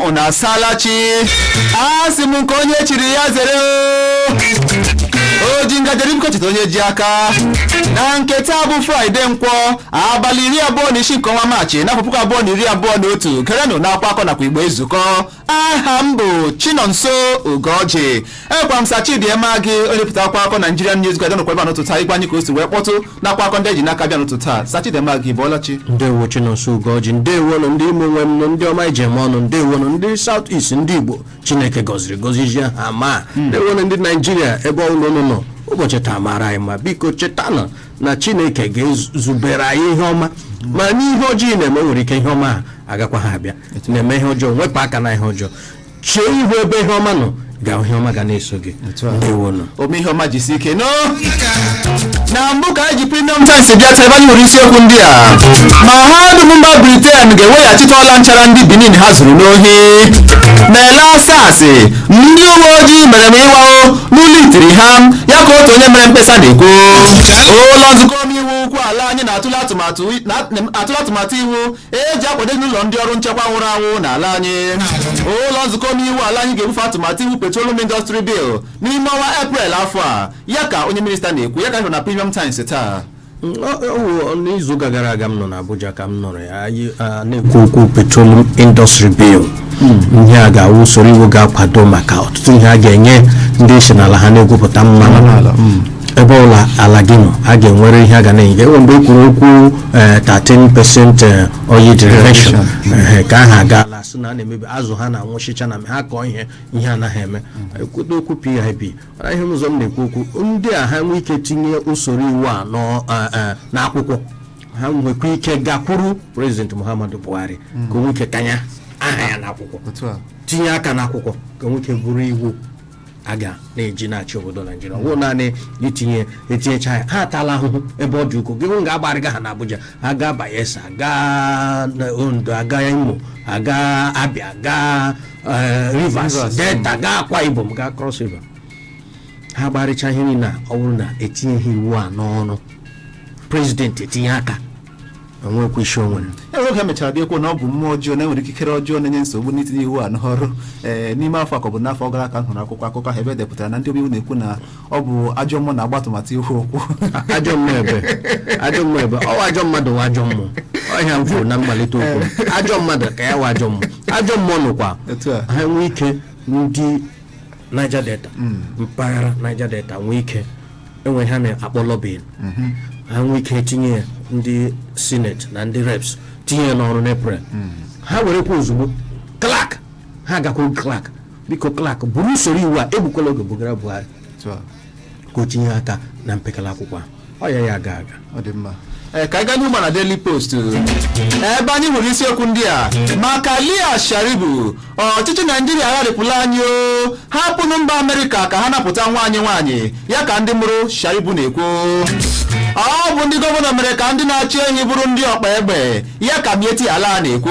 Unu asaala chi. Asị m nke onye chiri ya zere o ji ngaji biko cheta onye ji aka. Na nke taa bụ Fraịde, Nkwọ, abalị 26 nke ọnwa Maachị n'afọ 2021. Gerenụ na-akwa akọ nakwa Igbo Ezukọ. Aha m bụ Chinonso Ugoji. Ekwa m Sachidiema gị, onye pụta akwa akọ Nigerian News Guide, nọkwa ebe a n'ụtụtụ taa ịgwa anyị ka o si wee kpọtụ nakwa akọ ndị eji n'aka bịa n'ụtụtụ taa. Sachidiema gị, bọọla chi. Ndewo, Chinonso Ugoji. Ndewonụ, ndị Imo nwe m nụ, ndị ọma ije eme ọnụ. Ndewonụ, ndị South East, ndị Igbo Chineke gọziri gọzizie ha ma. Ndewonụ, ndị Naijiria, ebe ọbụla unu nọ. Ụbọchị taa mara anyị ma. Biko chetanụ na Chineke ga-ezubere anyị ihe ọma, ma n'ihe ọjọọ ị na-eme, nwere ike ihe ọma ha agakwa ha abịa. Na-eme ihe ọjọọ, wepụ aka na ihe ọjọọ, chee ihu ebe ihe ọma nọ, ga ihe ọma ga na-eso gị. Ndewonụ. Ome ihe ọma, jisi ike no. Na mbụ ka anyị ji Premium Times bịa taa, ebe anyị nwere isiokwu ndị a: Mahadum mba Britain ga-eweghachite ọla nchara ndị Benin ha zuru n'ohi. Mele asasị ndị uwe ojii mere m ịwao n'ụlọ itiri ha, ya ka otu onye mere mkpesa na-ekwu. Ụlọ nzukọ omeiwu ukwu ala anyị na-atụle atụmatụ iwu eji akwado ezinụlọ ndị ọrụ nchekwa nwụrụ anwụ n'ala anyị. Ụlọ nzukọ omeiwu ala anyị ga-ebufe atụmatụ iwu Petroleum Industry Bill n'ime ọnwa Eprel afọ a, ya ka onye minista na-ekwu. Ya ka anyị hụrụ na Premium Times taa. Ọ n'izu ụka gara aga m nọ n'Abuja ka m nọrọ ya, anyị na-ekwu okwu Petroleum Industry Bill. Ihe a ga-awụ usoro iwu ga-akwado maka ọtụtụ ihe a ga-enye ndị si n'ala ha na-egwupụta mmanụ. Ebe ọbụla ala gị nọ, a ga-enwere ihe a ga na-enye. Enwe mgbe e kwuru okwu 13% oil derivation, ka aha agaala, sị na a na-emebi azụ ha, na-anwụchicha na ha kọọ ihe, ihe anaghị eme. Ekwute okwu PIB. Mana ihe ụzọ m na-ekwu okwu ndị a, ha nwee ike tinye usoro iwu a n'akwụkwọ, ha nwekwa ike gakwuru President Muhammadu Buhari ka o nwee ike kanya aha ya n'akwụkwọ, Otu a. tinye aka n'akwụkwọ, ka o nwee ike bụrụ iwu a ga na-eji na-achị obodo Naijiria. Ọ bụrụ naanị itinye etinyecha ya, ha atala ahụhụ ebe ọ dị ukwuu. Gị hụ ga-agbarịga ha n'Abuja, aga Bayelsa, gaa na Ondo, aga Imo, aga Abia, gaa Rivers, Rivers, Delta, gaa Akwa Ibom, gaa Cross River, ha gbarịcha ihe niile a. Ọ bụrụ na etinyeghị iwu a n'ọrụ, president etinye aka, enwekwa isi o nwere. E oge mechara bịa kwuo na ọ bụ mmụọ ọjọọ na-enwere ikikere ọjọọ na-enye nsogbu n'itinye iwu a n'ọrụ. Ee, n'ime afọ a ka ọ bụ n'afọ gara aka m hụrụ akwụkwọ akụkọ ahụ ebe edepụtara na ndị omeiwu na-ekwu na ọ bụ ajọ mmụọ na-agba atụmatụ iwu okwu. Ajọ mmụọ ebe, ajọ mmụọ ebe ọwa, ajọ mmadụ wa ajọ mmụọ ọhịa m kwuru na mmalite okwu m. Ajọ mmadụ ka ya wa ajọ mmụọ, ajọ mmụọ nụkwa. Etu a. Ha nwee ike, ndị Niger Delta, mpaghara Niger Delta nwee ike enwe ha na-akpọ lobbying, ha nwee ike tinye ya, ndị Senate na ndị Reps tinye ya n'ọrụ n'April. Ha werekwa ozugbo clerk ha gakwuru clerk, biko clerk, buru usoro iwu a, egbukwala oge, bugara Buhari Otu a. ka o tinye aka na mpekele akwụkwọ a. Ọ ya ya aga aga. Ọ dị mma. Ee, ka anyị gaa n'ugbo na Daily Post, ebe anyị hụrụ isiokwu ndị a: maka Lia Sharibu, ọchịchị Naijiria agharịpụla anyị o, hapụnụ mba Amerịka ka ha napụta nwa anyị nwaanyị, ya ka ndị mụrụ Sharibu na-ekwu. Ọ bụ ndị gọvanọ mere ka ndị na-achị ehi bụrụ ndị ọkpa egbe, ya ka Miyetti Allah na-ekwu.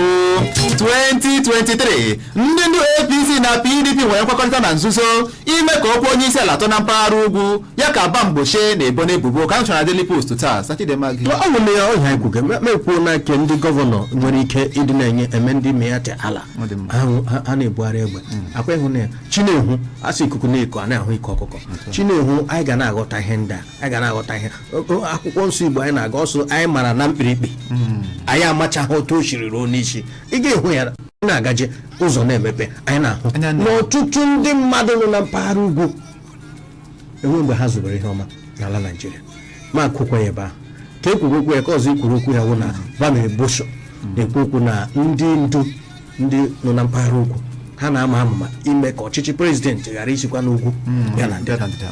2023, ndị ndu APC na PDP nwere nkwekọrịta na nzuzo ime ka okwu onye isi ala atọ na mpaghara ugwu, ya ka Bamgboshe na-ebo n'ebubo. Ka m chọrọ na Daily Post taa, Sachidema gị. Ọ nwere ya ọhịa ekwuke ma ekwuo na nke ndị gọvanọ nwere ike ịdị na-enye eme ndị Miyetti Allah. Ọ dị mma. Ha na-ebugharị egbe akwa ịhụ na ya chinehu asị ikuku na-eko, a na-ahụ ike ọkụkọ chinehu. Anyị ga na-aghọta ihe ndị a, anyị ga na-aghọta ihe akwụkwọ nsọ Igbo anyị na-aga ọsọ. Anyị mara na mkpirikpi, anyị amachaghị otu o siri ruo n'isi. Ị ga-ehụ ya na-agaje ụzọ na-emepe, anyị na-ahụ Anya na ọtụtụ ndị mmadụ nọ na mpaghara ugwu enwe mgbe ha zubere ihe ọma n'ala Naijiria. Ma kwukwa ya ebe ahụ ka e kwuru okwu ya, ka ọzọ ikwuru okwu ya wụ na Bamiri Bosho na-ekwu okwu na ndị ndu ndị nọ na mpaghara ugwu, ha na-ama amụma ime ka ọchịchị prezidenti ghara isikwa n'ugwu ya na ndịda. Bịa na ndịda.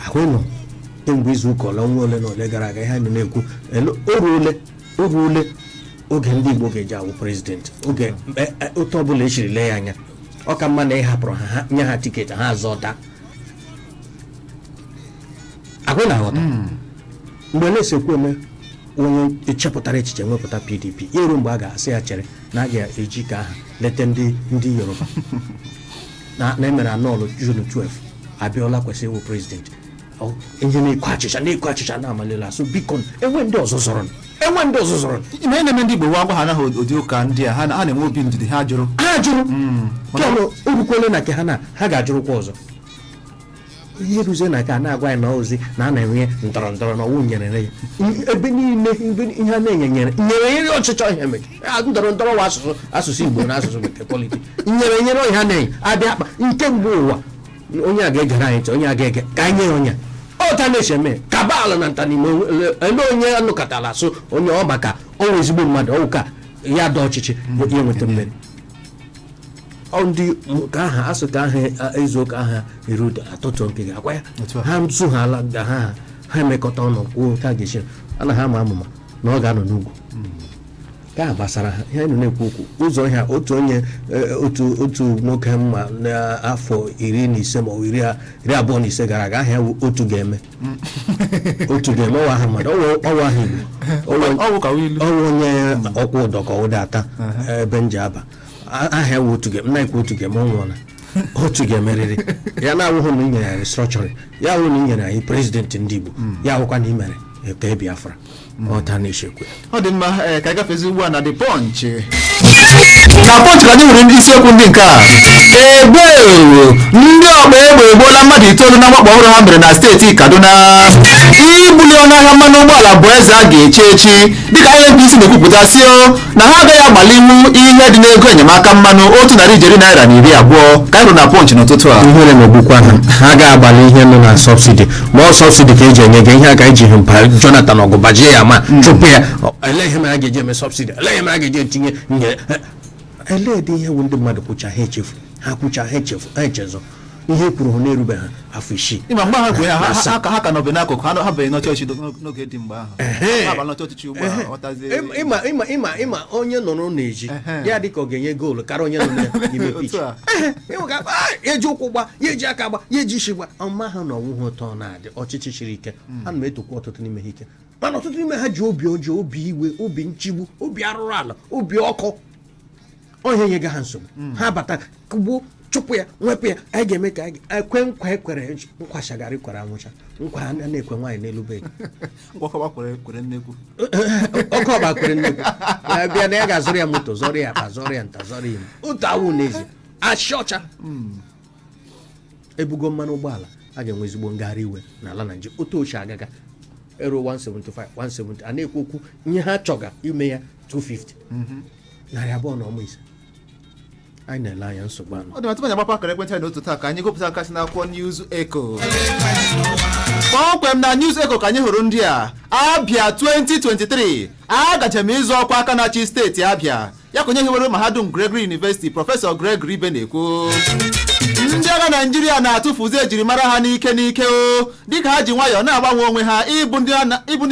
Ahụnụ kemgbe izu ụka ole, ọnwa ole na ole gara aga, ihe anyị na-ekwu o ruole oge ndị Igbo ga-eji awụ prezidenti. Oge otu ọbụla esiri lee ya anya, ọ ka mma na ị hapụrụ ha, ha nye ha ticket, ha azọta agwụ na aghọta. Mgbe na-esekwu eme onye echepụtara echiche nwepụta PDP, ya eru mgbe a ga-asị ya chere na a ga-eji ka aha leta ndị Yoruba na emere anọlụ June 12, Abiola kwesịrị ịwụ prezidenti. Ihe na-eko achịcha, na-eko achịcha, na-amalila asụ. Biko, enwe ndị ọzọ zọrọ, enwe ndị ọzọ zọrọ. Ihe na-eme ndị Igbo nwa agwa ha anaghị ụdị ụka ndị a, ha na-enwe obi ndidi, ha jụrụ. Ha jụrụ kemgbe o rukwele na nke ha na ha ga-ajụrụkwa ọzọ. Ihe ruzie na ka a na-agwa anyị na ozi na a na-enwe ndọrọ ndọrọ na ọwụ nyere ya ebe niile, ebe ihe a na-enye nyere nyere nyere ọchịchọ ihe mere ndọrọ ndọrọ wa asụsụ Igbo na asụsụ Bekee politics nyere nyere ihe a na-enye abịa akpa nke mgbe ụwa. Onye a ga-egere anyị ntị, onye a ga-ege ka anyị nye ya onye a. Ọta na-eche eme kabal na ntanime ele onye anụkọtara asụ onye ọ maka ọnwa ezigbo mmadụ ọwụ ka ya dọ ọchịchị ya nweta mmeri. Ọ ndị ka aha asụ ka aha izu ụka aha erude atụtụ nke ga-akwa ya. Otu a. Ha nzu ha ala ga ha ha emekọta ọnụ kwuo ka a ga-esi ana ha ama amụma na ọ ga-anọ n'ugwu ka a gbasara ha. Ihe anyị nọ na-ekwu okwu ụzọ ihe a, otu onye otu nwoke mma n'afọ 15 ma ọ bụ 25 gara aga, aha ya wụ otu ga-eme, otu ga-eme. Ọwa aha mmadụ, ọwụ aha Igbo. Ọwụ ka ilu. Ọwụ onye ọkwụ ụdọ ka ụda ata ebe nji aba. Aha ya wụ otu ga nna ekwu otu ga-eme. Ọ nwụọla. Otu ga-emerịrị ya na-awụhụ na i nyere ya restructuring, ya wụ na i nyere anyị president ndị Igbo, ya wụkwa na i mere ka Biafra ọta na-echekwa. Ọ dị mma. Ka anyị gafezi ugbu a na The Punch. Na Punch ka anyị hụrụ isiokwu ndị nke a: ebe ndị ọkpa egbe egbuola mmadụ itoolu na mwakpo ọhụrụ ha mere na steeti Kaduna. Ibuli ọnụ ahịa mmanụ ụgbọala bụ eze a ga-echi echi, dịka INPC na-ekwupụta si o na ha agaghị agbalinwu ihe dị n'ego enyemaka mmanụ ₦120,20 ka anyị hụrụ na Punch n'ụtụtụ a. Ihere na-egbukwa ha. Ha ga-agbalị ihe nọ na subsidy, ma ọ subsidy ka eji enye gị ihe a ka eji mpa Jonathan ọgụbajie ya ma chụpụ ya. Elee ihe mere a ga-eji eme subsidy? Elee ihe mere a ga-eji etinye nye? Elee dị ihe wụ ndị mmadụ kwụcha ha echefu, ha kwụcha ha echefu, ha echezọ ihe kwuru ha na-erube ha afọ 6. Ịma mgbe ha kwere ha na ha asaa. Ha ka nọbe n'akụkụ ha, ha banye n'ọchị ọchịchị n'oge dị mgbe ahụ. Ha abala n'ọchị ọchịchị ugbu a, ghọtazie. Ịma ịma ịma ịma onye nọrọ n'ezi ya dị ka ọ ga-enye goolu karịa onye nọ n'ime pitch. Otu a. Ịhụ ka ya eji ụkwụ gba, ya eji aka gba, ya eji isi gba ọma. Ha na ọnwụghị ụtọ na-adị ọchịchị siri ike. Ana m etokwa ọtụtụ n'ime ha ike, mana ọtụtụ n'ime ha ji obi ọjọọ, obi iwe, obi nchigbu, obi arụrụ ala, obi ọkụ onye nyega ha nsogbu. Ha bata, kugbuo, chụpụ ya, nwepụ ya. Anyị ga-eme ka anyị ekwe nkwa ekwere nkwa shagari kwere anwụcha nkwa a na-ekwe nwaanyị n'elu bed. Ngwakọba kwere kwere nnekwu. Oke ọba kwere nnekwu ya bịa na ya ga-azụrụ ya moto, zọrọ ya akpa, zọrọ ya nta, zọrọ ya ime otu awụ n'ezi achị ọcha. Ebugo mmanụ ụgbọala, a ga-enwe ezigbo ngagharị iwe n'ala Naijiria. Otu ochie agaga ero 175, 170, a na-ekwu okwu ihe ha chọga ime ya 250, 250. Anyị na-ele anya nsogbu anọ. Ọ dị mma. Tupu anyị agbapụ akara ekwentị anyị n'otu taa, ka anyị gụpụta akasị n'akwụkwọ News Echo. Kpọmkwem na News Echo ka anyị hụrụ ndị a: Abia 2023, agaje m ịzọ ọkwa aka na-achị steeti Abia, ya ka onye hiwere mahadum Gregory University, Prọfesọ Gregory Ibe, na-ekwu. Ndị agha Naijiria na-atụfuzi ejirimara ha n'ike n'ike o, dịka ha ji nwayọọ na-agbanwe onwe ha ịbụ ndị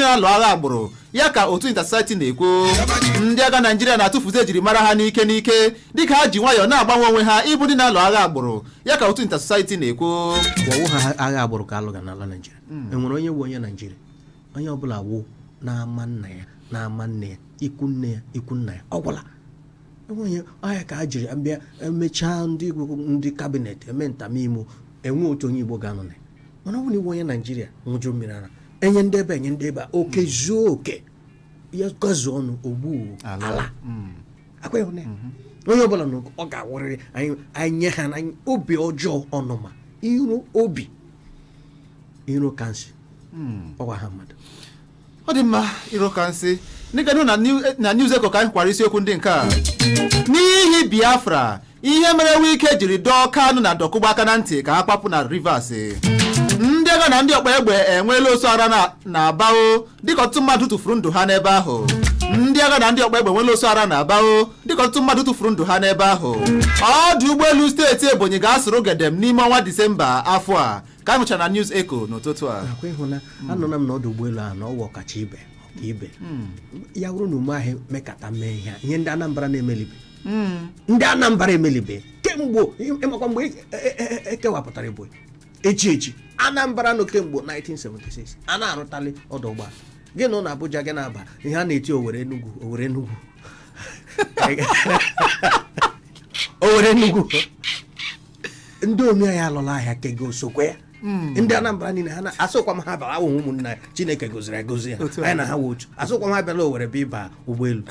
na-alụ agha agbụrụ, ya ka otu Intersociety na-ekwu. Ndị agha Naijiria na-atụfuzi ejirimara ha n'ike n'ike, dịka ha ji nwayọọ na-agbanwe onwe ha ịbụ ndị na-alụ agha agbụrụ, ya ka otu Intersociety na-ekwu. Ọwụ ha agha agbụrụ ka alụga n'ala Naijiria. Enwere onye bụ onye Naijiria? Onye ọbụla wụ na-ama nna ya, na-ama nne ya, ikwu nne ya, ikwu nna ya, ọ gwụla. Enweghị ọhịa ka ha jiri bịa emechaa ndị cabinet eme ntamimo, enwe otu onye Igbo ga-anọ na ya. Mana ọ bụrụ na iwu onye Naijiria nwụju mmiri ara, enye ndị ebe, enye ndị ebe a, oke zuo oke ya gazuo ọnụ ogbu ala akwa ịhụ na ya. Onye ọbụla na ọ ga-awụrịrị anyị. Anyị nye ha na obi ọjọọ, ọnụma, iro, obi iro kansị ọgwa ha mmadụ. Ọ dị mma. Iro ka nsị n'ịgado na News Echo ka anyị kwara isiokwu ndị nke a: n'ihi Biafra, ihe mere Wike jiri dọọ Kanu na Dokubo aka na ntị ka ha kpapụ na Rivers. Ndị agha na ndị ọkpa egbe enweela osu ara na Abao, dịka ọtụtụ mmadụ tụfuru ndụ ha n'ebe ahụ. Ndị agha na ndị ọkpa egbe enweela osu ara na Abao, dịka ọtụtụ mmadụ tụfuru ndụ ha n'ebe ahụ. Ọdụ ụgbọelu steeti Ebonyi ga-asụrụ gedem n'ime ọnwa Disemba afọ a, ka anyị hụchara na News Echo n'ụtụtụ a. Nakwa ịhụ na anọla m n'ọdụ ụgbọelu ahụ na ọwa ọkacha ibe ọka ibe ya bụrụ na ume ahụ mekata mee ihe a, ihe ndị Anambra na-emelibe, ndị Anambra emelibe kemgbe. Ịmakwa mgbe ekewapụtara Ebonyi echi echi, Anambra nọ kemgbe 1976 a na-arụtali ọdụ ụgbọala. Gị nọ na Abuja, gị na-aba ihe a na-eti Owere Enugu, Owere Enugu, Owere Enugu. Ndị omi anyị alụla ahịa kego sokwe ya. Ndị Anambra niile ha na-asụkwa m ha bara awụghị ụmụnna ya. Chineke goziri egozi ha. Otu a. Anyị na ha wụ otu. Asụkwa m ha bịala Owere bụ ịba ụgbọelu.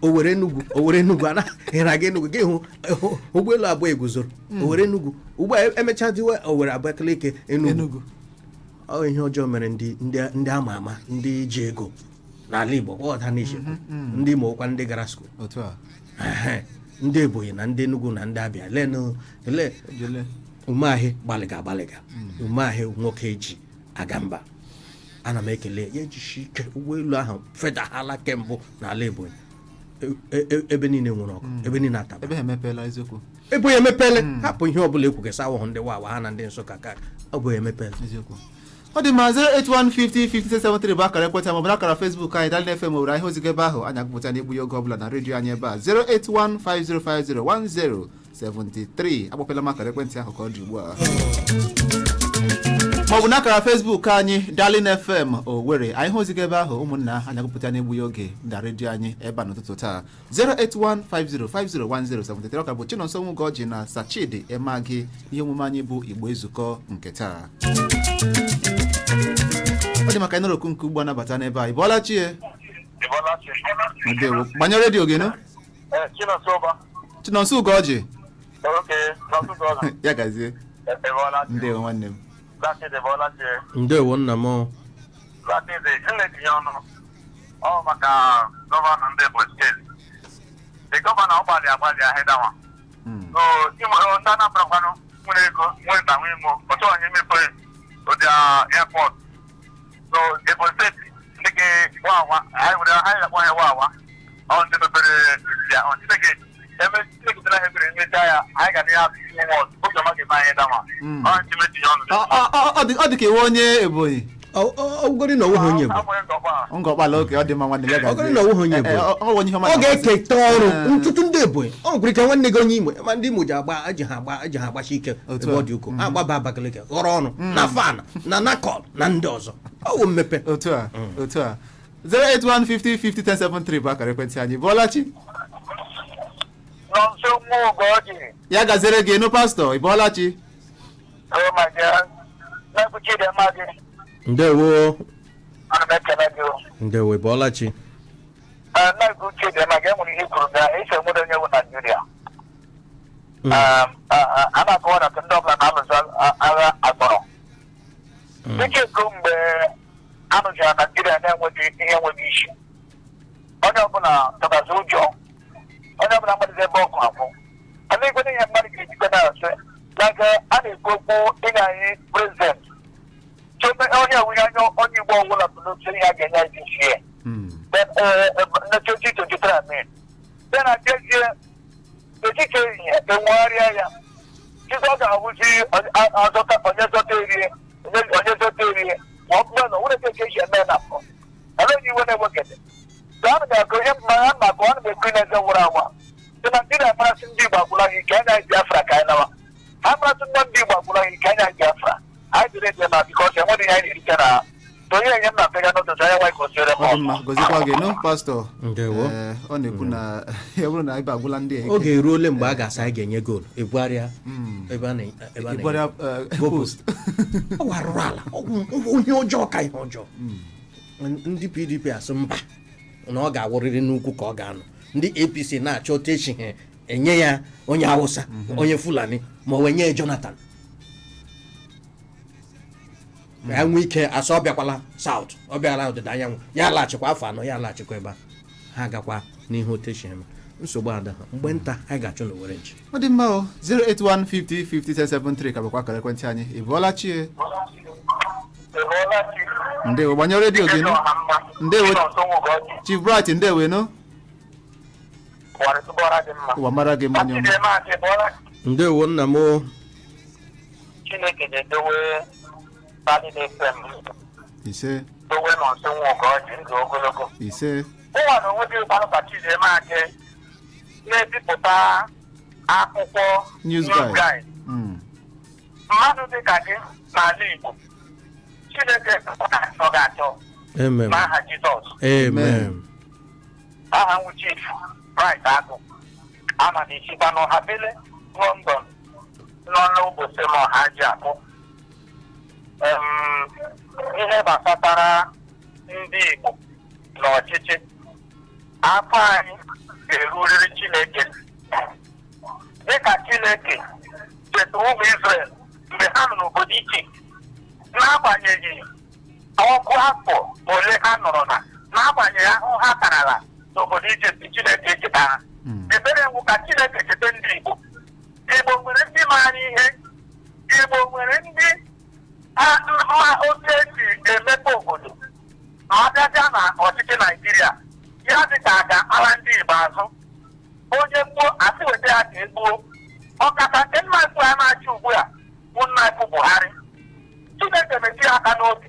Owere Enugu, Owere Enugu, ana ịra aga Enugu, gị hụ ụgbọelu abụọ eguzoro Owere Enugu. Ugbu a emechaa diwe Owere, Abakaliki, Enugu. Enugu. Ọ ihe ọjọọ mere ndị ama ama, ndị ji ego n'ala Igbo ọta n'Ichekwu, ndị Imo kwa, ndị gara school. Otu a. Ehe, ndị Ebonyi na ndị Enugu na ndị Abịa, leenụ le Jele. Umeahị gbalịga agbalịga. Umeahị nwoke ji aga mba, ana m ekele ya, ejisi ike. Ụgbọelu ahụ fedaghala kembụ n'ala Ebonyi. Ebe niile nwere ọkụ, ebe niile ataba. Ebe ha emepeela, eziokwu. Ebonyi emepeele. Hapụ ihe ọbụla ekwugesị, awụhụ ndị wawa ha na ndị Nsụka ka ọ bụ emepeele. Eziokwu. Ọ dị mma. 081505073 bụ akara ekwentị maọbụ akara Facebook anyị, Darling FM Owere. Anyị oziga ebe ahụ, anyị agụpụta na-egbu ya oge ọbụla na redio anyị ebe a, 08150501073. Agbapela m akara ekwentị ahụ ka ọ dị ugbu a, maọbụ n'akara Facebook anyị, Darling FM Owere. Anyị hụziga ebe ahụ, ụmụnna, anyị agụpụta na-egbu ya oge na redio anyị ebe a n'ụtụtụ taa, 08150501073. Ọ ka bụ Chinonso Nwugoji na Sachidi Emagi. Ihe omume anyị bụ Igbo Ezukọ nke taa. Ọ dị maka ịnọrọ okwu nke ugbo anabata n'ebe a. Ị bọọla chie? Ịbọlachi. Ndewo. Gbanye redio gị nụ. Chinonso Ụba. Chinonso Ugoji. Okay, Chinonso Ugoji. Ya gazie. Ịbọlachi. Ndewo, nwanne m. Lakịdị, ịbọlachi. Ndewo, nna m. Lakịdị, m na-etinye ọnụ. Ọ maka gọvanọ ndị Ebonyi steeti. The gọvanọ ọ gbalị agbalị ahịdawa. So, ndị Anambra kwanụ nwere ego, nwere nta, nwee imo. Otu onye mepere ụdị airport. So, Ebonyi steeti ndị ke wawa, anyị nwere anyị na-akpọ ya wawa. Ọ ndị mepere ya, ọ Chineke eme Chineke tara ha ebere emechaa ya, anyị ga na ya ihe ọzọ. Oge ọma ga-eme anyị dawa. Ọ ndị metinye ọnụ. Ọ dị ka iwe onye Ebonyi. Ọgụgọrị na onweghị onye Igbo. Abụghị nke ọgba. Ngọkpala oke. Ọ dị mma, nwanne m, ya gazie. Ọ bụrụ na ọ nweghị onye Ebonyi. Ọ onye ihe ọma ọ na-amasị. Ga-eketa ọrụ ntụtụ ndị Ebonyi. Ọ nwekwara ike nwanne gị onye Imo, ma ndị Imo ji agba eji ha agba eji ha agbasi ike. Otu ebe a. ọ dị ukwuu agbaba Abakaliki ghọrọ ọnụ na fan na nakọl na ndị ọzọ, ọ wụ mmepe. Otu a, otu a. 08150501073 bụ akara ekwentị anyị. Bọọlachi. Nọnso nwa Ugoji. Ya gaziere gị nụ, pastọ. Ị bọọlachi? Oh my God. Na-ekwu Chidimma gị. Ndewo. Ana m ekele gị o. Ndewo, bọọlachi. Ee, na-ekwu Chidimma gị, enwere ihe i kwuru na ese nwere onye bụ Naijiria. A na-akọwa na ndị ọbụla na-alụzi agha agbụrụ. Dịka eko mgbe a nụchara Naijiria na-enweghị ihe, enweghị isi. Onye ọbụla tọgazi ụjọ. Onye ọbụla mmadụ ebe ọkụ akwụ. Ana igwe n'ihe mmadụ ga-ejikọ na-asị. Like a na-ekwu okwu inye anyị president. Chome onye awụnye anya onye Igbo ọbụla bụ n'otu ihe a ga-enye anyị this year. Then na 2023, I mean. Then abịazie etiti ehihie enwegharịa ya. Jizọs ga-awụzi azọta onye zọta erie, onye zọta erie, ma ọ bụrụ na onwere ka esi eme ya na mbụ. Ele onye iwe na-ewekede. So ana m akụ ihe mmanya mma ka ọ na m ekwu na-eze nwụrụ anwa. Sị na ndị na-amarasị ndị Igbo agwụla ha ike, anya anyị Biafra ka anyị nawa. Ha marasị ndị Igbo agwụla ha ike, anya anyị Biafra. Anyị dịrị dị ma because enweghị ihe anyị na-erite na ha. So ihe enye m na mfega n'ụtụtụ anya nwaanyị gosiere m. Ọ dị mma, gọzikwa gị nụ, pastọ. Ndewo. Ee, ọ na-ekwu na ọ bụrụ na ebe agwụla ndị a ike. Oge eruole mgbe a ga-asa anyị ga-enye goolu ebugharịa ebe a ebe a Ibugharịa, goal post. Ọ warụrụ ala. Ọ bụ ihe ọjọọ ka ihe ọjọọ. Ndị PDP asị mba, na ọ ga-awụrịrị n'ugwu ka ọ ga-anọ. Ndị APC na-achọ otu esi ha enye ya onye Hausa, onye Fulani, ma ọ wee nye Jonathan ka ya nwee ike asọ ọ bịakwala South, ọ bịala ọdịda anyanwụ, ya laghachikwa afọ 4, ya laghachikwa ebe a. Ha gakwa n'ihu otu esi eme nsogbu ada ha. Mgbe nta anyị ga-achụ n'Owere nchi. Ọ dị mma o. 08150501073 ka bụkwa akara ekwentị anyị. Ị bụọla chie? Ndewo. Gbanyụọ redio gị nụ. Ndewo. Chief Bright, ndewo nụ. Ụwa mara gị mmanya ọma. Ndewo, nna m o. Chineke ga-edowe Darling FM. Ise. Dowe Nọnso Nwoke ndụ ogologo. Ise. Ụwa na onwe gị gbalụ ka Chidimma gị na-ebipụta akwụkwọ News Guide. Mmadụ dị ka gị n'ala Igbo, Chineke ọ ga-achọ Amen. n'aha Jizọs. Amen. Aha nwụ Chief Bright Agụ, ama m esikwa n'Ọhabele London nọ n'ụbọchị ma ọha ji akụ. Ihe gbasatara ndị Igbo n'ọchịchị, afọ anyị ga-erurịrị Chineke, dịka Chineke chetara ụmụ Israel mgbe ha nọ n'obodo Ijipt, n'agbanyeghị ọgụ afọ ole ha nọrọ na, n'agbanyeghị ahụhụ ha tarala n'obodo Ijipt, Chineke echeta ha. Ebere nwụ ka Chineke cheta ndị Igbo. Igbo nwere ndị maara ihe, Igbo nwere ndị ma otu esi emepe obodo. Ma abịazịa na ọchịchị Naijiria, ya dị ka a ga-akpara ndị Igbo azụ. Onye gbuo, asị weta ya ka e gbuo, ọkata nke nna ikwu a na-achị ugbu a bụ nna ikwu Buhari. Chineke metụ ya aka n'obi,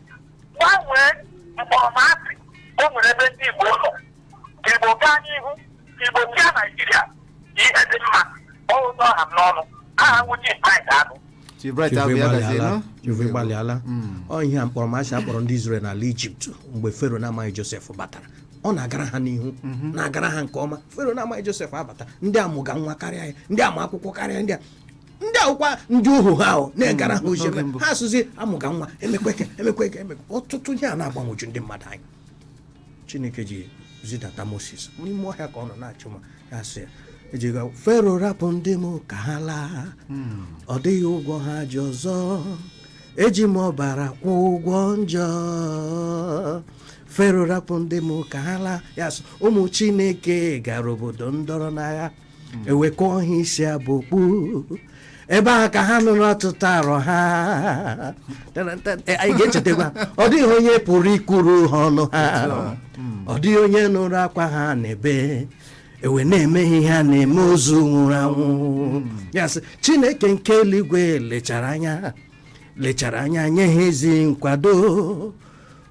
gbanwee mkpọrọmasị o nwere ebe ndị Igbo nọ, ka Igbo gaa n'ihu, ka Igbo chịa Naijiria, ka ihe dị mma. Ọụzọ ọha m n'ọnụ, aha nwuchi Mike Agụ. Chief Bright Chief Agụ, ya gazie ịgbalịala. nụ. Chief, ịgbalịala. Ọ ihe a mkpọrọmasị akpọrọ ndị Israel n'ala Ijipt mgbe Fero na-amaghị Josef batara, ọ na-agara ha n'ihu, na-agara ha nke ọma. Fero na-amaghị Josef abata, ndị amụga nwa karịa ya, ndị ama akwụkwọ karịa ndị a, ndị akwụkwọ, ndị ohu ha ahụ na-egara ha ozi. N'oge mbụ. Ha asụzi amụga nwa, emekweke, emekweke, emekwe ọtụtụ ihe a na-agbanwoju ndị mmadụ anya. Chineke ji zidata Moses n'ime ọhịa ka ọ nọ na-achụ, ma ya sị ya ejiga Fero, rapụ ndị m ka ha laa, ọ dịghị ụgwọ ha ji ọzọ, eji m ọbara kwụọ ụgwọ njọ. Fero, rapụ ndị m ka ha laa. Ya sị ụmụ Chineke gara obodo ndọrọ n'agha, ewekọọ ha isi abụkpu ebe ahụ ka ha nụrụ ọtụtụ arọ ha. Anyị ga-echetakwa, ọ dịghị onye pụrụ ikwuru ha ọnụ ha, ọ dịghị onye nụrụ akwa ha n'ebe ewe na-eme ihe a na-eme ozu nwụrụ anwụ. Ya sị Chineke nke eluigwe lechara anya, lechara anya, nye ha ezi nkwado.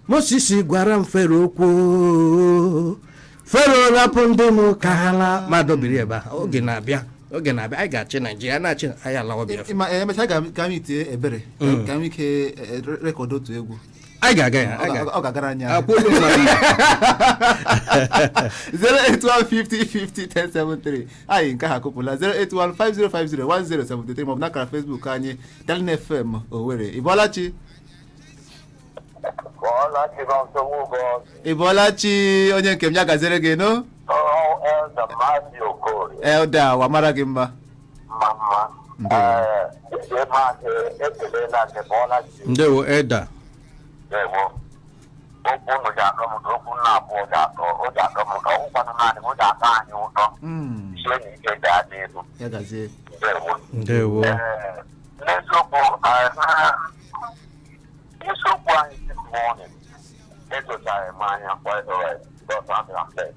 Moses gwara m Fero okwu, Fero, rapụ ndị m ka ha laa. Ma dobiri ebe ahụ, oge na-abịa, oge na-abịa, anyị ga-achị Naijiria, na-achị anyị alawa Biafra. Ma emechaa ka anyị tie ebere ka anyị ike record otu egwu. Anyị ga-aga ya. Ọ Anyị ọ ga-agara anyị ahịa. Akwụrụ m na 08150501073 anyị nke ha akụpụla. 08150501073 maọbụ n'akara Facebook anyị, Darling FM Owerri. Ị bọọla chi? Bọọla chi, nsogbu. Ị bọọla chi, onye nke m, ya gaziere gị nụ. Elder Matthew Okorie. Elder, wa mara gị mma. Mma mma. Ndewo. Ee, ije maazị, ekelela gị. Bọọla chi. Ndewo, Elder. Ndewo. Okwu unu ji atọ m ụtọ, okwu nna abụọ ji atọ, o ji atọ m ụtọ, ọgwụkwanụ naanị m, o ji atọ anyị ụtọ. Sie na ike gaa n'ihu. Ya gazie. Ndewo. Ndewo. Ee, n'eziokwu, na isiokwu anyị this morning edochaghị m anya quite alright because I'm upset.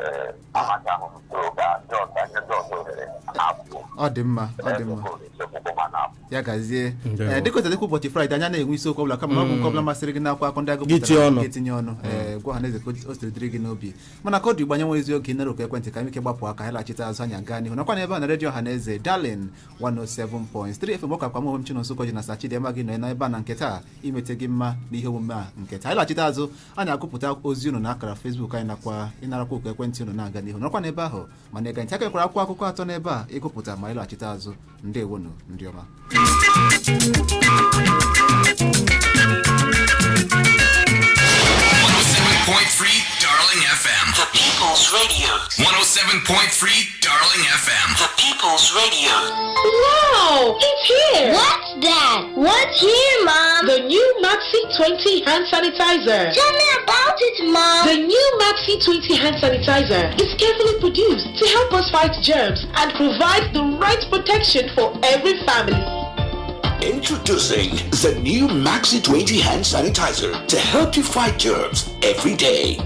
Ee, amachaghị m so ga ndị ọzọ, nye ndị ọzọ ohere na-apụ. Ọ dị mma, ọ dị mma. Isiokwu bụ ma na-apụ. Ya gazie. Ndewo. Ee, dịka otu ụbọchị Fraịde anya na-enwe isiokwu ọbụla, kama na ọ bụ nke ọbụla masịrị gị n'akwa akọ ndị agụ Gị tinye ọnụ. gị tinye ọnụ. Ee, gwa ha na eze ka o siri dịrị gị n'obi. Mana ka ọ dị ugbu, anya nwere ezi oge ịnara oku ekwentị ka anyị ike gbapụ aka, anyị laghachite azụ, anyị aga n'ihu nakwa n'ebe a na redio ọha na eze Darling 107.3 FM. Ọka kwa m onwe m, Chinonso Koji na Sachidema gị nọ n'ebe a na nke taa imete gị mma n'ihe omume a nke taa. Anyị laghachite azụ, anyị agụpụta ozi unu na akara Facebook anyị nakwa ịnarakwa oku ekwentị unu na-aga n'ihu. Nọkwa n'ebe ahụ mana ịga ntị aka nwekwara akwụkwọ akụkọ atọ n'ebe a ịgụpụta ma anyị laghachite azụ. Ndewonu, ndị ọma. 107.3 Darling FM. The People's Radio. 107.3 Darling FM. The People's Radio. Wow! It's here! What's that? What's here, Mom? The new Maxi 20 hand sanitizer. Tell me about it, Mom. The new Maxi 20 hand sanitizer is carefully produced to help us fight germs and provide the right protection for every family. Introducing the new Maxi 20 hand sanitizer to help you fight germs every day.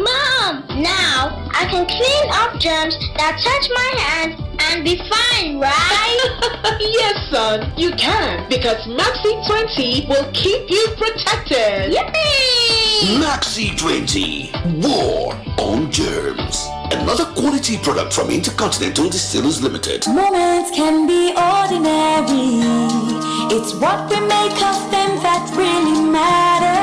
Mom, now I can clean up germs that touch my hands and be fine, right? Yes, son, you can, because Maxi 20 will keep you protected. Yippee! Maxi 20 War on Germs. Another quality product from Intercontinental Distillers Limited. Moments can be ordinary. It's what we make of them that really matter.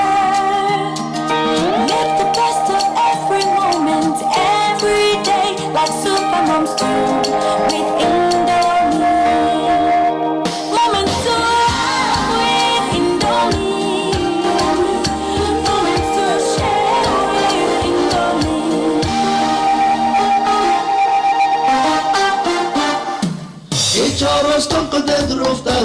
Make the best of every moment, every day, like supermoms do with Indomie. Moments to laugh with.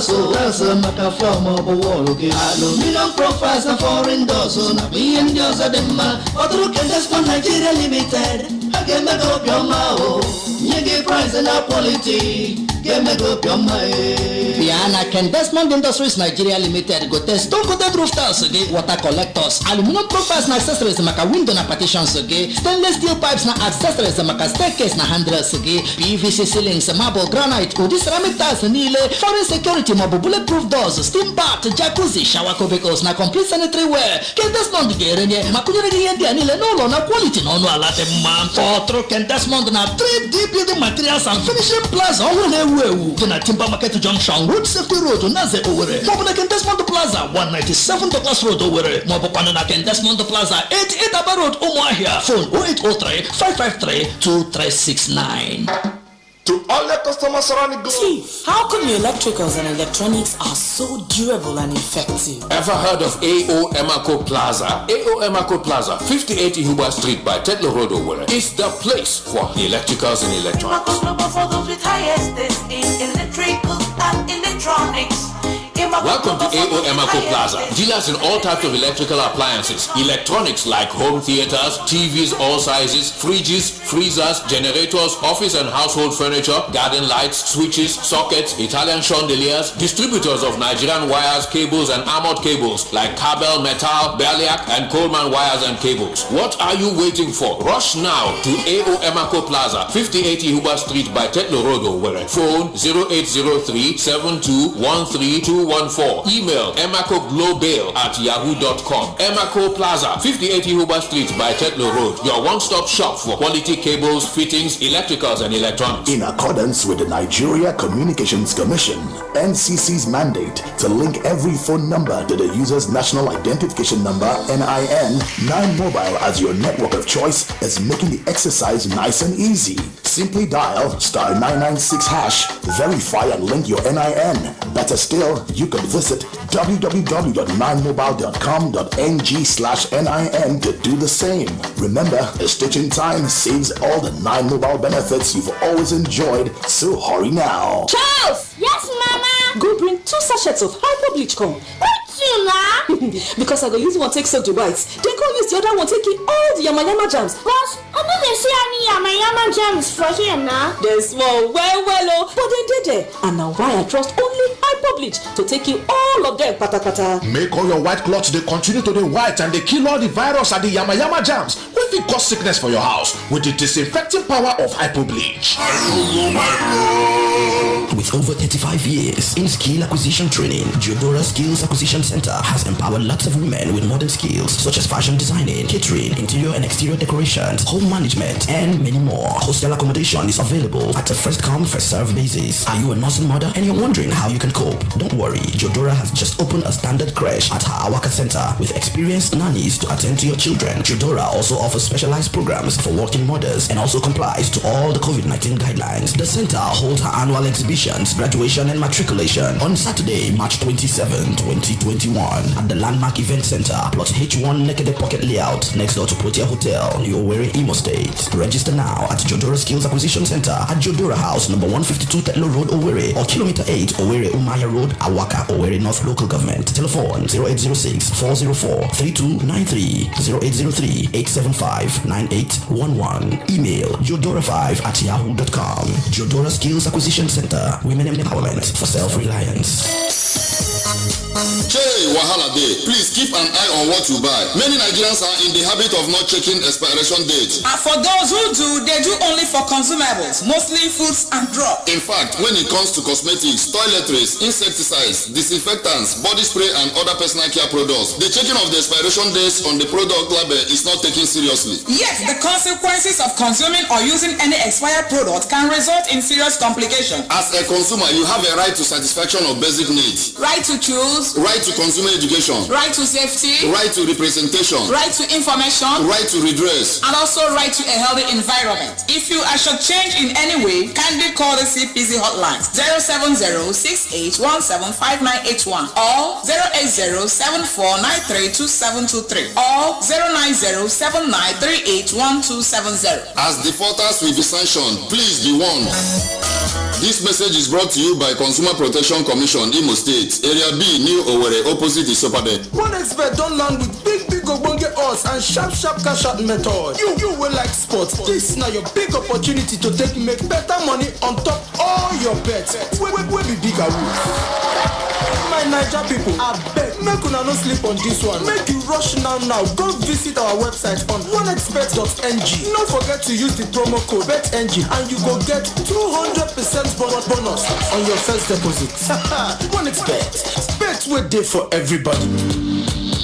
Tiles o, tiles maka floor maọbụ wall gị, aluminium profiles na foreign doors nakwa ihe ndị ọzọ dị mma. Kpọtụrụ Kendesmond Nigeria Limited, ha ga-eme gị obiọma o, nye gị price na quality ga-eme gị obiọma e. Bịa na Kendesmond Industries Nigeria Limited gote stone coated roof tiles gị, water collectors, aluminum profiles na accessories maka window na partitions gị, stainless steel pipes na accessories maka staircase na handrails gị, PVC ceilings, marble, granite, ụdị ceramic tiles niile, foreign security maọbụ bulletproof doors, steam bath, jacuzzi, shower cubicles na complete sanitary ware. Kendesmond ga-erenye ma kụnyere gị ihe ndị a niile n'ụlọ na quality na ọnụ ala dị mma. Kpọtụrụ Kendesmond na 3D Building Materials and Finishing Plaza ọhụrụ na-ewu ewu dị na Timber Market Junction, Road Safety Road, Naze, Owerri, maọbụ na Kendesmond Plaza, 197 Douglas Road, Owerri, maọbụkwanụ na Kendesmond Plaza, 88 Aba Road, Ụmụahịa. Phone 0803 553 2369. To all the customers surrounding the globe. Chief, how come your electricals and electronics are so durable and effective? Ever heard of AO Emako Plaza? AO Emako Plaza, 58 Ihuba Street by Tetlow Road, Owerri, is the place for the electricals and electronics. For those with highest in electrical and electronics. Welcome to AO Emako Plaza. Dealers in all types of electrical appliances, electronics like home theaters, TVs all sizes, fridges, freezers, generators, office and household furniture, garden lights, switches, sockets, Italian chandeliers, distributors of Nigerian wires, cables and armored cables like Kabel, Metal, Berliak and Coleman wires and cables. What are you waiting for? Rush now to AO Emako Plaza, 58 Ihuba Street by Tetlow Road, Owerri. Phone 0803 7213214. Email emacoglobal@yahoo.com. Emaco Plaza, 58 Ihuba Street by Tetlow Road. Your one-stop shop for quality cables, fittings, electricals and electronics. In accordance with the Nigeria Communications Commission, NCC's mandate to link every phone number to the user's national identification number, NIN, 9 Mobile as your network of choice is making the exercise nice and easy. Simply dial *996#, verify and link your NIN. Better still, you can visit www.9mobile.com.ng/NIN to do the same. Remember, a stitch in time saves all the 9 Mobile benefits you've always enjoyed, so hurry now. Charles! Yes, Mama? Go bring two sachets of Hypo bleach come. Why two na? Because I go use one take soak the whites, then go use the other one take kill all the yamayama germs. But I no dey see any yamayama germs for here na. Dem small well well o, but dem dey there, and na why I trust only Hypo bleach to take kill all of dem patapata. Make all your white cloths dey continue to dey white and dey kill all the virus and the yamayama germs wey fit cause sickness for your house with the disinfecting power of Hypo bleach. With over 35 years in skill acquisition training, Geodora Skills Acquisition Center has empowered lots of women with modern skills such as fashion designing, catering, interior and exterior decorations, home management, and many more. Hostel accommodation is available at a first come, first served basis. Are you a nursing mother and you're wondering how you can cope? Don't worry, Geodora has just opened a standard creche at her Awaka Center with experienced nannies to attend to your children. Geodora also offers specialized programs for working mothers and also complies to all the COVID-19 guidelines. The center holds her annual exhibitions, graduation and matriculation on Saturday, March 27, 2021 at the Landmark Event Center, Plot H1 Nekede Pocket Layout, next door to Protea Hotel, New Owerri, Imo State. Register now at Jodora Skills Acquisition Center at Jodora House, number 152 Tetlow Road, Owerri, or Kilometer 8, Owerri Umaya Road, Awaka, Owerri North Local Government. Telephone 0806 404 3293, 0803 875 9811. Email jodora5@yahoo.com. Jodora Skills Acquisition Center, Women Empowerment for Self-Reliance. Chey, wahala dey. Please keep an eye on what you buy. Many Nigerians are in the habit of not checking expiration date. And for those who do, they do only for consumables, mostly foods and drugs. In fact, when it comes to cosmetics, toiletries, insecticides, disinfectants, body spray and other personal care products, the checking of the expiration dates on the product label is not taken seriously. Yet, the consequences of consuming or using any expired product can result in serious complications. As a consumer, you have a right to satisfaction of basic needs. Right to choose. Right to consumer education. Right to safety. Right to representation. Right to information. Right to redress. And also right to a healthy environment. If you are shortchanged in any way, kindly call the CPC hotline 07068175981 or 08074932723 or 09079381270. As defaulters will be sanctioned, please be warned. This message is brought to you by Consumer Protection Commission, Imo State, Area B, New Owerri, opposite Isopade. OneXBet don land with big big ogbonge odds and sharp sharp cash out method. You wey like sports, this na your big opportunity to take make better money on top all your bets wey be big awoof. My Naija pipo, abeg make una no sleep on dis one. Make you rush now now go visit our website on onexbet.ng. No forget to use the promo code BETNG and you go get 200% bonus on your first deposit. OneXBet, bet wey dey for everybody.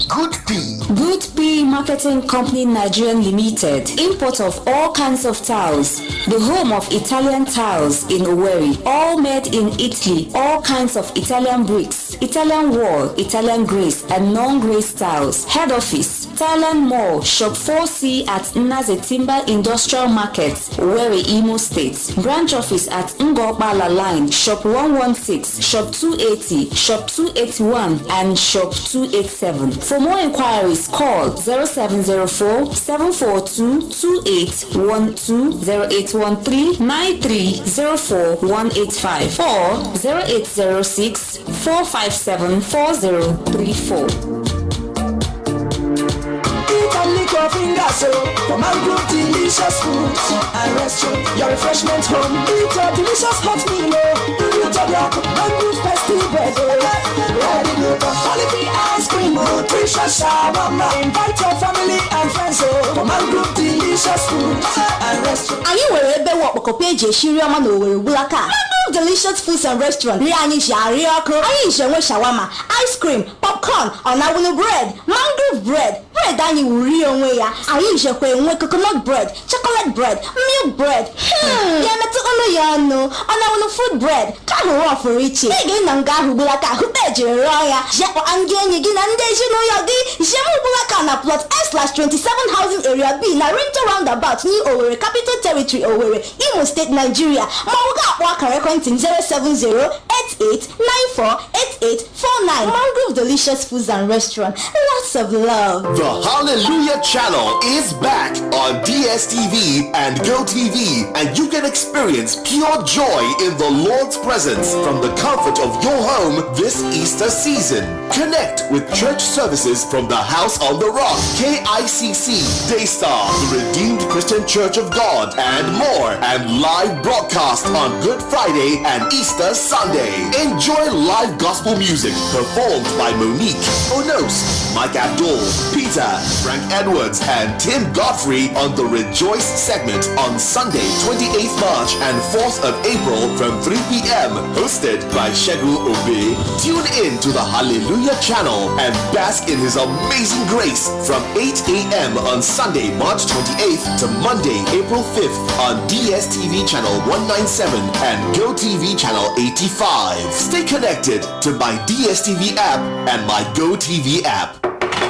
Good P. Good P Marketing Company Nigerian Limited. Import of all kinds of tiles. The home of Italian tiles in Owerri. All made in Italy. All kinds of Italian bricks, Italian wall, Italian grace, and non-grace tiles. Head office, Thailand Mall, Shop 4C at Naze Timber Industrial Market, Owerri, Imo State. Branch office at Ngopala Line, Shop 116, Shop 280, Shop 281, and Shop 287. For more inquiries, call 0704 742 2812 0813 9304 185 or 0806 457 4034. Eat and lick your fingers, so for mangrove delicious food and restaurant, your refreshment home. Eat your delicious hot meal, oh. Eat your black mangrove pasty bread, oh. Ready to go. Quality ice cream, nutritious shawarma. Invite your family and friends, oh, for mangrove delicious food and restaurant. Anyị nwere ebe ọkpọkọpị eji esi nri ọma na Owerri gbulaka. Mangrove Delicious Foods and Restaurant. Nri anyị ji arị ọkụ. Anyị ji enwe shawarma, ice cream, popcorn, ọnawụlụ bread, mangrove bread, bread anyị wuri onwe ya. Anyị jikwa enwe coconut bread, chocolate bread, milk bread. Ya emetụ ọnụ ya ọnụ. Ọnawụlụ food bread ka ahụrụ ọfụrụ iche. Ị ga na nga ahụ gbulaka hụta ejiri rụọ ya. Jekpọ ndị enyi gị na ndị ezinụlọ gị. Jem gbulaka na plot S/27 Housing Area B na Rinto Roundabout, New Owerri, Capital Territory, Owerri, Imo State, Nigeria. Ma ọ ga-akpọ akara ekwentị 07088948849. Mangrove Delicious Foods and Restaurant. Lots of love. The Hallelujah Channel is back on DSTV and GoTV, and you can experience pure joy in the Lord's presence from the comfort of your home this Easter season. Connect with church services from the House on the Rock, KICC, Daystar, the Redeemed Christian Church of God, and more, and live broadcast on Good Friday and Easter Sunday. Enjoy live gospel music performed by Monique, Onos, Mike Abdul, Peter, Frank Edwards, and Tim Godfrey on the Rejoice segment on Sunday, 28th March and 4th of April from 3 p.m., hosted by Shegun Obe. Tune in to the Hallelujah Channel and bask in His amazing grace from 8 a.m. on Sunday, March 28th to Monday, April 5th on DSTV Channel 197 and GoTV Channel 85. Stay connected to my DSTV app and my GoTV app.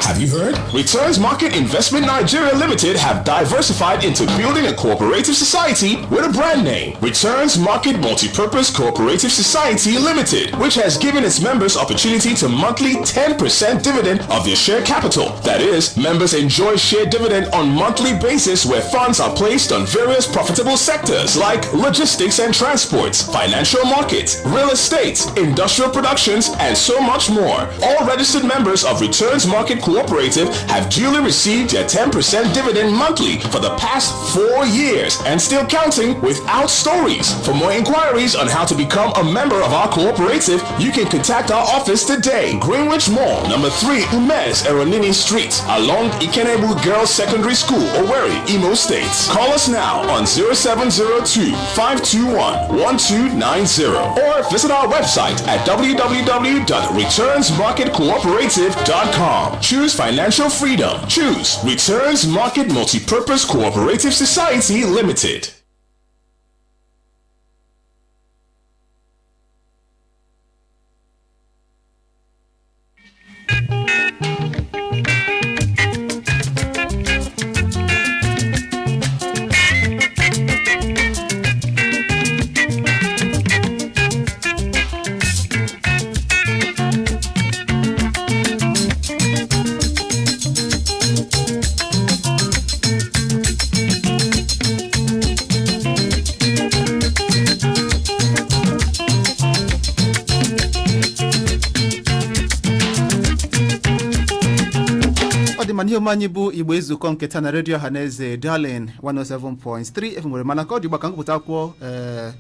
Have you heard? Returns Market Investment Nigeria Limited have diversified into building a cooperative society with a brand name, Returns Market Multipurpose Cooperative Society Limited, which has given its members opportunity to monthly 10% dividend of their share capital. That is, members enjoy share dividend on monthly basis where funds are placed on various profitable sectors like logistics and transports, financial markets, real estate, industrial productions, and so much more. All registered members of Returns Market Cooperative have duly received their 10% dividend monthly for the past 4 years and still counting without stories. For more inquiries on how to become a member of our cooperative, you can contact our office today. Greenwich Mall, number 3, Umez Eronini Street, along Ikenebu Girls Secondary School, Owerri, Imo State. Call us now on 0702 521 1290 or visit our website at www.returnsmarketcooperative.com. Choose financial freedom. Choose Returns Market Multipurpose Cooperative Society Limited. N'ihe omume anyị bụ Igbo Ezukọ nke taa na redio Ọhaneze Darling 107.3 FM nwere, mana ka ọ dị ugbu a, ka ngụpụta akwụkwọ ee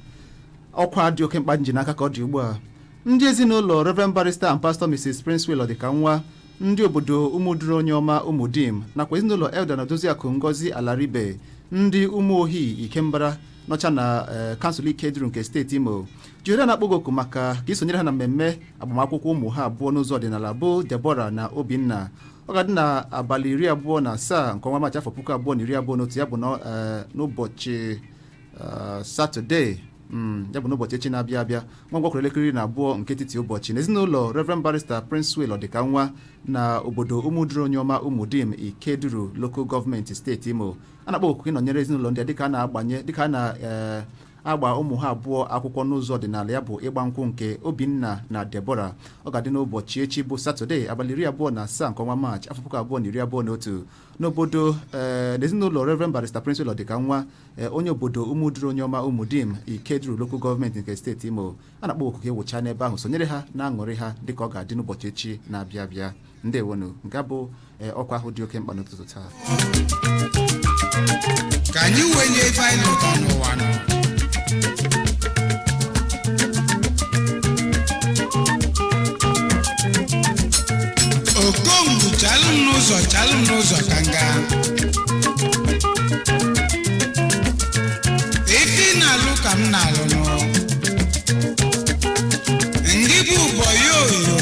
ọkwa dị oke mkpa nji n'aka ka ọ dị ugbu a. Ndị ezinụlọ Reverend Barrister and Pastor Mrs. Prince Will Ọdịkanwa, ndị obodo Ụmụduru Onyeọma Ụmụdim, nakwa ezinụlọ Elder na Odoziakụ Ngozi Alaribe, ndị Ụmụohi Ikembara nọcha na kansụl Ikeduru nke steeti Imo, jiri na-akpọ gị oku maka ka isonyere ha na mmemme agbamakwụkwọ ụmụ ha abụọ n'ụzọ ọdịnala, bụ Deborah na Obinna. Ọ ga-adị na abalị 27 nke ọnwa Maachị, afọ 2021, ya bụ n'ụbọchị Satọde, ya bụ n'ụbọchị echi na-abịa abịa, nwa ngwa kwere elekere 12 nke etiti ụbọchị, na ezinụlọ Reverend Barrister Prince Will Ọdịkanwa na obodo Ụmụduru Onyeọma Ụmụdim, Ikeduru Local Gọọmenti, steeti Imo. A na-akpọ oku ịnọnyere ezinụlọ ndị a dịka a na-agbanye, dịka a na-agba ụmụ ha abụọ akwụkwọ n'ụzọ ọdịnala, ya bụ ịgba nkwụ nke Obinna na Deborah. Ọ ga-adị n'ụbọchị echi bụ Satọde, abalị 27 nke ọnwa Maachị, afọ 2021, n'obodo ee n'ezinụlọ Reverend Barrister Prince Will Ọdịkanwa, onye obodo Ụmụduru Onyeọma Ụmụdim, Ikeduru Local Gọọmenti nke steeti Imo. A na-akpọ oku ka ewụcha n'ebe ahụ sonyere ha na aṅụrị ha dịka ọ ga-adị n'ụbọchị echi na-abịa abịa. Ndewonu. Nke bụ ọkwa ahụ dị oke mkpa n'ụtụtụ taa. Ka anyị welie ife anyị lụta n'ụwa nọ. Okongwu, chalụ m n'ụzọ, chalụ m n'ụzọ ka m gaa. Ife ị na-alụ ka m na-alụ nụ. Ndị bụ ụbọ yoyo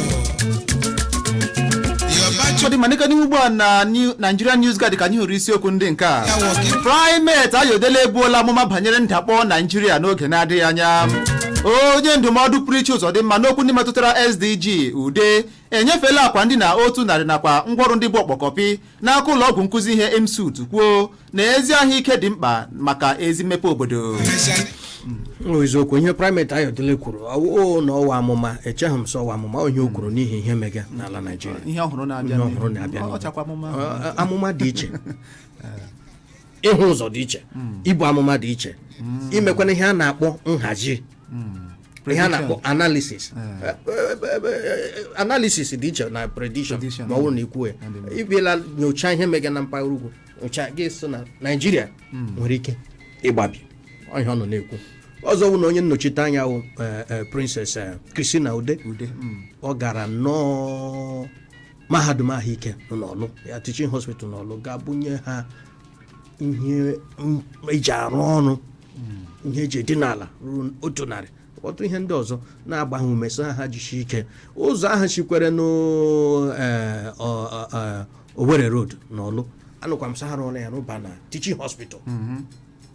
yoba. Ọ dị ma n'ike n'ihu ugbu a na Nigerian News Guard ka anyị hụrụ isiokwu ndị nke a: Primate Ayodele ebuola amụma banyere ndakpọ Naijiria n'oge na-adịghị anya. Onye ndụmọdụ pụrụ iche Ụzọdịmma n'okwu ndị metụtara SDG Ude enyefela akwa ndị na 100 nakwa ngwaọrụ ndị bụ ọkpọkọpị n'aka ụlọ ọgwụ nkụzi ihe EMSUTH, kwuo na ezi ahụike dị mkpa maka ezi mmepe obodo. Ọ eziokwu ihe Primate Ayodele kwuru o na ọwa amụma, echeghị m sọ ọwa amụma ọ ihe o kwuru n'ihi ihe mega n'ala Naijiria. Ihe ọhụrụ na-abịa. Ihe ọhụrụ na-abịa. Ọ chakwa amụma. Amụma dị iche, ịhụ ụzọ dị iche, ibu amụma dị iche, imekwana ihe a na-akpọ nhazi, ihe a na-akpọ analysis. Analysis dị iche na prediction. Ma ọ bụrụ na ikwuo ya, ịbịala nyochaa ihe mega na mpaghara ugwu, nyocha gị sị na Naijiria nwere ike ịgbabi. Ọ ihe ọ nọ na-ekwu. Ọzọ bụ na onye nnọchite anya wụ Princess Christina Ude, ọ gara nnọọ mahadum ahụike nọ n'Ọlụ ya, teaching hospital n'Ọlụ, ga-abụnye ha ihe eji arụ ọrụ, ihe eji edina ala ruru 100, ọtụtụ ihe ndị ọzọ, na-agba ha ume sị ha jisie ike. Ụzọ ahụ sikwere n'Owerri Road n'Ọlụ, anụkwa m sị ha rụọla ya rụba na teaching hospital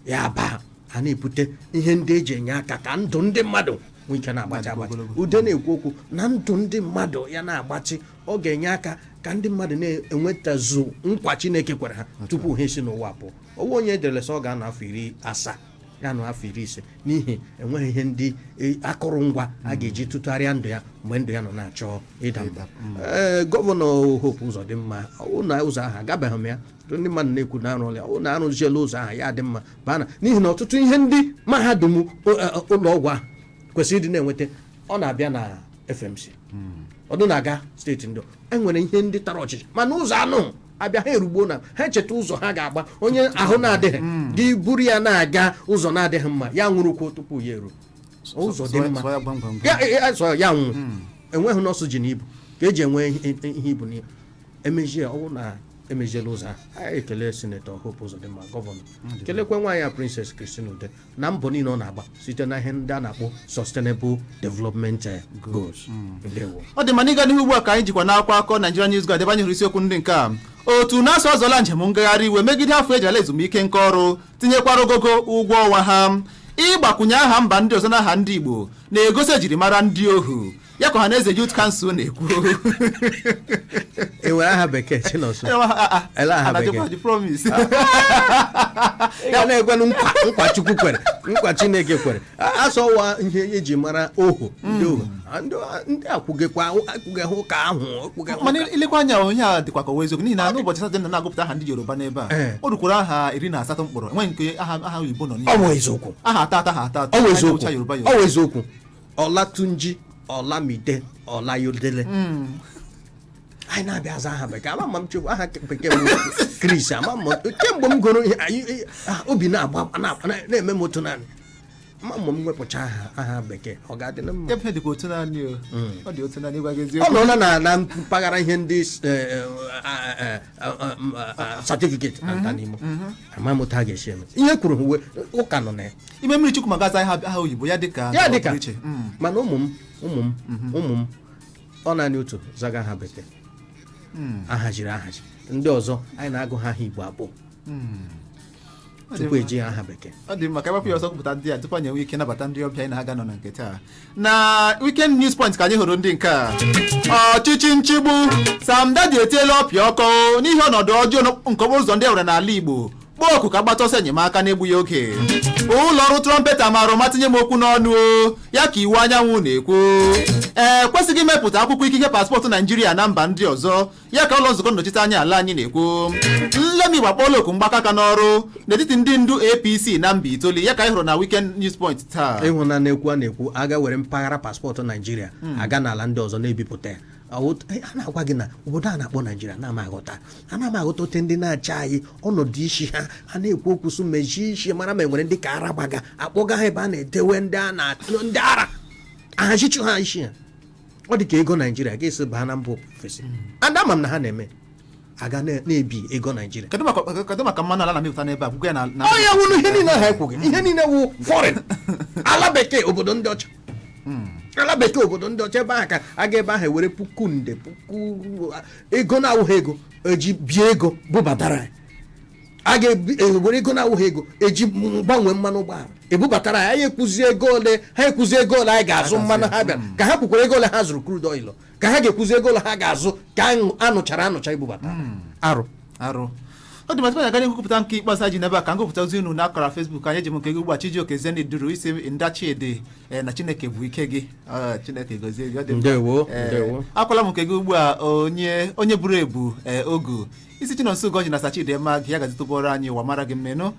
ya baa. A na-ebute ihe ndị eji enye aka ka ndụ ndị mmadụ nwee ike na-agbachi agbachi. Ude na-ekwu okwu na ndụ ndị mmadụ ya na-agbachi, ọ ga-enye aka ka ndị mmadụ na-enwetazu nkwa Chineke kwere ha tupu ha esi n'ụwa pụọ. Ọwụ onye edere sị ọ ga-anọ afọ 70, ya nọ afọ 50, n'ihi enweghị ihe ndị akụrụngwa a ga-eji tụtụgharịa ndụ ya mgbe ndụ ya nọ na-achọ ịda mba. Ee, Gọvanọ Hope Ụzọdịmma, ụlọ ụzọ ahụ agabeghị m ya, ndị mmadụ na-ekwu na arụla ya, ụlọ arụziela ụzọ ahụ ya dị mma baa na, n'ihi na ọtụtụ ihe ndị mahadum ụlọ ọgwụ ahụ kwesịrị ịdị na-enweta, ọ na-abịa na FMC, ọdụ na-aga steeti ndị enwere ihe ndị tara ọchịchị, mana ụzọ anụ abịa ha erugbuo na ha echeta ụzọ ha ga-agba. Onye ahụ na-adịghị gị buru ya na-aga ụzọ na-adịghị mma, ya nwụrụkwuo tupu ya eru ụzọ dị mma. Sọ ya gwam gwam gwam. Ya sọ ya nwụ. Enweghị nọọsụ ji na ibu ka eji enwe ihe ibu n'ihe emejie. Ọ bụrụ na emeziela ụzọ ahụ, anyị ekele Senator Hope Uzodimma, gọvanọ, kelekwe nwaanyị a, Princess Christine Ude, na mbọ niile ọ na-agba site na ihe ndị a na-akpọ Sustainable Development Goals. Ndewo. Ọ dị mma. N'ịga n'ihu ugbu a ka anyị jikwa n'akwụkwọ akụkọ Nigeria News Guard ebe anyị hụrụ isiokwu ndị nke a: otu na-asụ ọzọla njem ngagharị iwe megide afọ eji ala ezumike nka ọrụ, tinyekwara ogogo ụgwọ ọnwa ha. Ịgbakwunye aha mba ndị ọzọ n'aha ndị Igbo na-egosi ejirimara ndị ohu ya, ka Ọhaneze Youth Council na-ekwu. E nwere aha bekee, Chinonso? Ele aha bekee? Promise. Ị ga na-ekwenụ nkwa, nkwa Chukwu kwere, nkwa Chineke kwere. Asọwa ihe eji mara ohu, ndị ohu. Ndị akwụgekwa akwụgeghị ụka ahụ akwụgeghị. Mana ilekwa anya, onye a dịkwa ka ọwa eziokwu, n'ihi na n'ụbọchị Satọde na na-agụpụta aha ndị Yoruba n'ebe a, o rukwara aha 18 mkpọrọ, enweghị nke aha oyibo nọ n'ime. Ọ bụ eziokwu. Aha atọ atọ, aha atọ atọ. Ọ bụ Anyị eziokwu. na-awụcha Yoruba Yoruba. Ọ bụ eziokwu. Ọlatunji, Ọlamide, Ọlayodele. Anyị na-abịa aza aha bekee. Ama ma m chekwa aha bekee m Chris. Ama m kemgbe m gụrụ ihe anyị obi na-agba na-eme m otu naanị. Ama m m wepụcha aha bekee, ọ ga-adị na mma. Ebe dịkwa otu naanị o, ọ dị otu naanị, ịgwa gị Ọ eziokwu. nọ na mpaghara ihe ndị certificate na n'Imo. Ama m otu a ga-esi eme ihe kwuru uwe ụka nọ na ya. Ime mmiri chukwu maka aza aha oyibo ya dịka ya dịka ọ pụrụ iche. Mana ụmụ m ọ naanị otu zaga aha bekee ahaziri ahazi. Ndị ọzọ anyị na-agụ ha aha Igbo abụọ tupu eji aha bekee. Ọ dị mma ka ewepụ ya ọsọ kwupụta ndị a tupu anyị enwe ike nabata ndị ọbịa anyị na ha ga-anọ na nke taa na Weekend News Point. Ka anyị hụrụ ndị nke a: ọchịchị nchigbu, Sam Dadi etiela ọpịa ọkọ n'ihi ọnọdụ ọjọọ nke okporo ụzọ ndị e nwere n'ala Igbo, kpọọ oku ka gbata ọsọ enyemaka na-egbughị oge. Ụlọ ọrụ Trumpet mara ụma tinye m okwu n'ọnụ o, ya ka Iwu Anyanwụ na-ekwu. Ee, kwesịghị imepụta akwụkwọ ikike paspọtụ Naijiria na mba ndị ọzọ, ya ka ụlọ nzukọ nnọchite anya ala anyị na-ekwu. Nlemi gbakpọọla oku mgbakọ aka n'ọrụ n'etiti ndị ndu APC na mba itoolu, ya ka anyị hụrụ na Weekend News Point taa. Ịhụna na-ekwu a na-ekwu aga were mpaghara paspọtụ Naijiria aga n'ala ndị ọzọ na-ebipụta ya. A na-agwa gị na obodo a na-akpọ Naijiria na-ama aghọta, ana m aghọta ote ndị na-achị anyị ọnọdụ isi ha. A na-ekwu okwu sụ mejie isi mara ma enwere ndị ka ara gbaga akpọga ha ebe a na-edewe ndị a na ndị ara ahazichu ha isi ha. Ọ dị ka ego Naijiria ga-esi baa na mba ofesi. Ada ama m na ha na-eme aga na-ebi ego Naijiria. Kedu maka mmanụ ala na-amịpụta n'ebe a, bụkwa ya na Ọ ya wụrụ ihe niile ahụ ekwughị, ihe niile wụ foreign, ala bekee, obodo ndị ọcha, ala bekee, obodo ndị ọcha. Ebe ahụ ka aga ebe ahụ ewere puku nde puku ego na-awụghị ego eji bie ego bubatara anyị. A ga-ewere ego na-awụghị ego eji gbanwee mmanụ ụgbọala ebubatara anyị. Anyị ekwuzi ego ole ha ekwuzi ego ole anyị ga-azụ mmanụ ha bịara, ka ha kwukwara ego ole ha zụrụ crude oil, ka ha ga-ekwuzi ego ole ha ga-azụ ka anụchara anụcha ibubata arụ. Arụ ọ dị masị. Anyị aga nkwupụta nke ikpeazụ anyị ji n'ebe a ka ngụpụta ozi unu n'akara Facebook anyị. Eji m nke gị ugbu a, Chijioke Zeni duru isi ndachidi na Chineke bụ ike gị. Ah, Chineke gozie gị. Ọ dị mma. Ndewo, ndewo. Akwala m nke gị ugbu a, onye buru ebu ogu isi Chinonso Ugoji na Sachidema gị ya gazitụbọrọ anyị ụwa mara gị mmenụ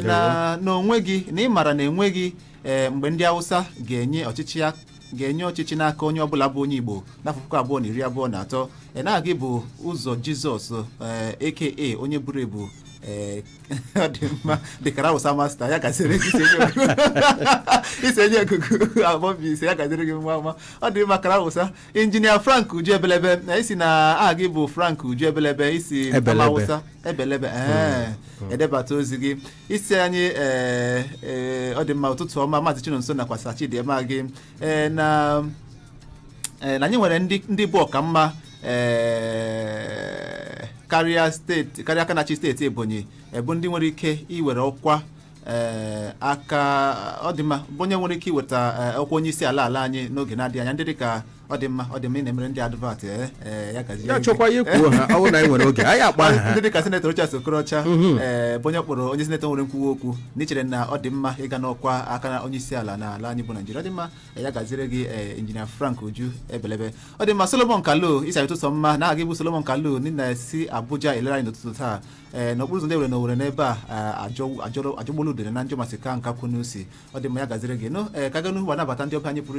na n'onwe gị na ị mara na enweghị mgbe ndị Hausa ga-enye ọchịchị ya ga-enye ọchịchị n'aka onye ọbụla bụ onye Igbo n'afọ 2023. Na gị bụ ụzọ Jizọs, aka onye buru ebu. Ọ dị mma, dịkara Hausa master ya gaziri gị isi enye ekuku abọbi ise ya gaziri gị mma mma. Ọ dị mma, kara Hausa. Injinia Frank Uju Ebelebe na isi na aha gị bụ Frank Uju Ebelebe isi Ebelebe. Hausa Ebelebe. Edebata ozi gị isi anyị ee ee ọ dị mma. Ụtụtụ ọma, Maazị Chinonso nakwa Sachidiema gị. Ee, na anyị nwere ndị bụ ọkamma karịa steeti, karịa aka na-achị steeti Ebonyi, bụ ndị nwere ike iwere ọkwa aka. Ọ dị mma, bụ onye nwere ike iweta ọkwa onye isi ala anyị n'oge na-adịghị anya, ndị dịka ọ dị mma. Ọ dị mma, ị na-emere ndị advert. Ya gazie. Ya chọkwa ihe kwuo ha, ọ bụrụ na anyị nwere oge anyị akpa ha. Ndị dịka Sinetọ Rochas Okorocha, bụ onye kpọrọ onye sinetọ nwere nkwuwa okwu na ichere na ọ dị mma ịga n'ọkwa aka na onye isi ala n'ala anyị bụ Naijiria. Ọ dị mma, ya gaziere gị, injinia Frank Uju Ebelebe. Ọ dị mma. Solomon Kalu isi ụtụtụ mma na aha gị bụ Solomon Kalu ndị na-esi Abuja elere anyị n'ụtụtụ taa. N'okporo ụzọ ndị ewere n'Owere n'ebe a ajọgbolu udere na njọ masị ka nka kwụ n'usi. Ọ dị mma, ya gaziere gị nụ. Ka ga n'ugbu a nabata ndị ọbịa anyị pụrụ.